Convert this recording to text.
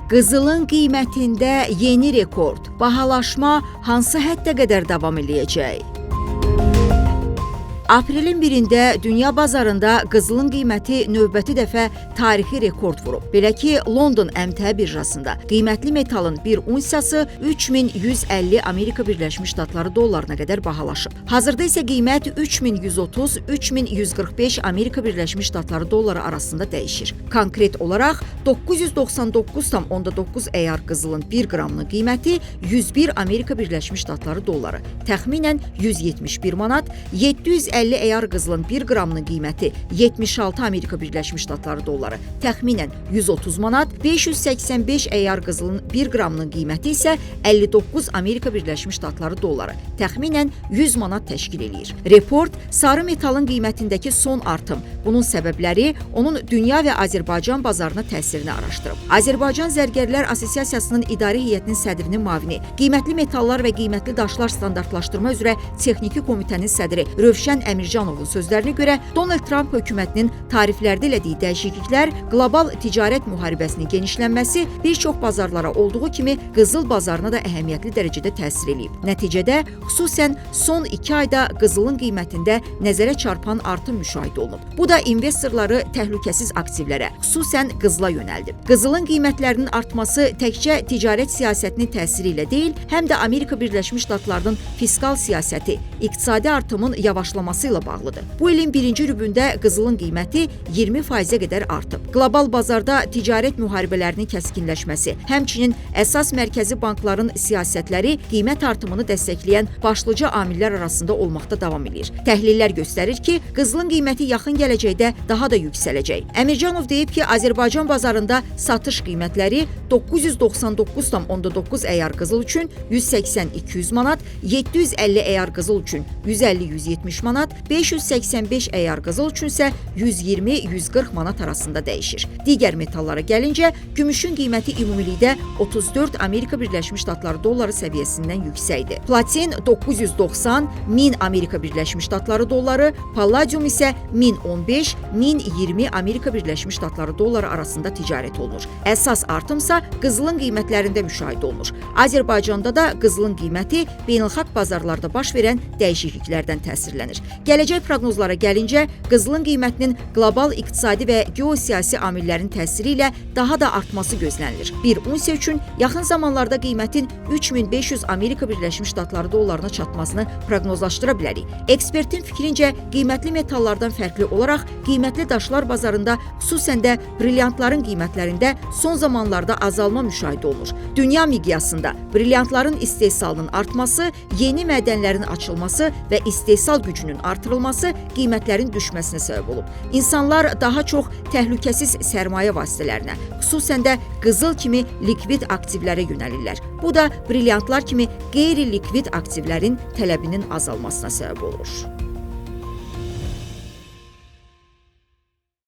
Qızılın qiymətində yeni rekord. Bahalaşma hansı həddə qədər davam eləyəcək? Aprelin 1-də dünya bazarında qızılın qiyməti növbəti dəfə tarixi rekord vurub. Belə ki, London əmtəə birjasında qiymətli metalın bir unsiyası 3150 Amerika Birləşmiş Ştatları dollarına qədər bahalaşıb. Hazırda isə qiymət 3130-3145 Amerika Birləşmiş Ştatları dolları arasında dəyişir. Konkret olaraq 999,9 əyar qızılın 1 qramının qiyməti 101 Amerika Birləşmiş Ştatları dolları, təxminən 171 manat, 750 əyar qızılın 1 qramının qiyməti 76 Amerika Birləşmiş Ştatları dolları, təxminən 130 manat, 585 əyar qızılın 1 qramının qiyməti isə 59 Amerika Birləşmiş Ştatları dolları, təxminən 100 manat təşkil eləyir. Report sarı metalın qiymətindəki son artım, bunun səbəbləri, onun dünya və Azərbaycan bazarına təsirini araşdırıb. Azərbaycan Zərgərlər Assosiasiyasının İdarə Heyətinin sədrinin müavini, qiymətli metallar və qiymətli daşlar standartlaşdırma üzrə texniki komitənin sədri Rövşən Əmircanovun sözlərinə görə Donald Tramp hökumətinin tariflərdə elədiyi dəyişikliklər, qlobal ticarət müharibəsinin genişlənməsi bir çox bazarlara olduğu kimi qızıl bazarına da əhəmiyyətli dərəcədə təsir eləyib. Nəticədə xüsusən son 2 ayda qızılın qiymətində nəzərə çarpan artım müşahidə olunub. Bu da investorları təhlükəsiz aktivlərə, xüsusən qızıla yönəldib. Qızılın qiymətlərinin artması təkcə ticarət siyasətinin təsiri ilə deyil, həm də Amerika Birləşmiş Ştatlarının fiskal siyasəti, iqtisadi artımın yavaşlaması ilə bağlıdır. Bu ilin birinci rübündə qızılın qiyməti 20%-ə qədər artıb. Qlobal bazarda ticarət müharibələrinin kəskinləşməsi, həmçinin əsas mərkəzi bankların siyasətləri qiymət artımını dəstəkləyən başlıca amillər arasında olmaqda davam eləyir. Təhlillər göstərir ki, qızılın qiyməti yaxın gələcəkdə daha da yüksələcək. Əmircanov deyib ki, Azərbaycan bazarında satış qiymətləri 999,9 əyar qızıl üçün 180-200 manat, 750 əyar qızıl üçün 150-170 manat, 585 əyar qızıl üçün isə 120-140 manat arasında dəyişir. Digər metallara gəlincə, gümüşün qiyməti ümumilikdə 34 Amerika Birləşmiş Ştatları dolları səviyyəsindən yüksəkdir. Platin 990, 1000 Amerika Birləşmiş Ştatları dolları, palladium isə 1015, 1020 Amerika Birləşmiş Ştatları dolları arasında ticarət olunur. Əsas artımsa qızılın qiymətlərində müşahidə olunur. Azərbaycanda da qızılın qiyməti beynəlxalq bazarlarda baş verən dəyişikliklərdən təsirlənir. Gələcək proqnozlara gəlincə, qızılın qiymətinin qlobal iqtisadi və geosiyasi amillərin təsiri ilə daha da artması gözlənilir. Bir unsiya üçün yaxın zamanlarda qiymətin 3500 Amerika Birləşmiş Ştatları dollarına çatmasını proqnozlaşdıra bilərik. Ekspertin fikrincə, qiymətli metallardan fərqli olaraq qiymətli daşlar bazarında, xüsusən də brilyantların qiymətlərində son zamanlarda azalma müşahidə olunur. Dünya miqyasında brilyantların istehsalının artması, yeni mədənlərin açılması və istehsal gücünün artırılması qiymətlərin düşməsinə səbəb olub. İnsanlar daha çox təhlükəsiz sərmayə vasitələrinə, xüsusən də qızıl kimi likvid aktivlərə yönəlirlər. Bu da brilyantlar kimi qeyri-likvid aktivlərin tələbinin azalmasına səbəb olur.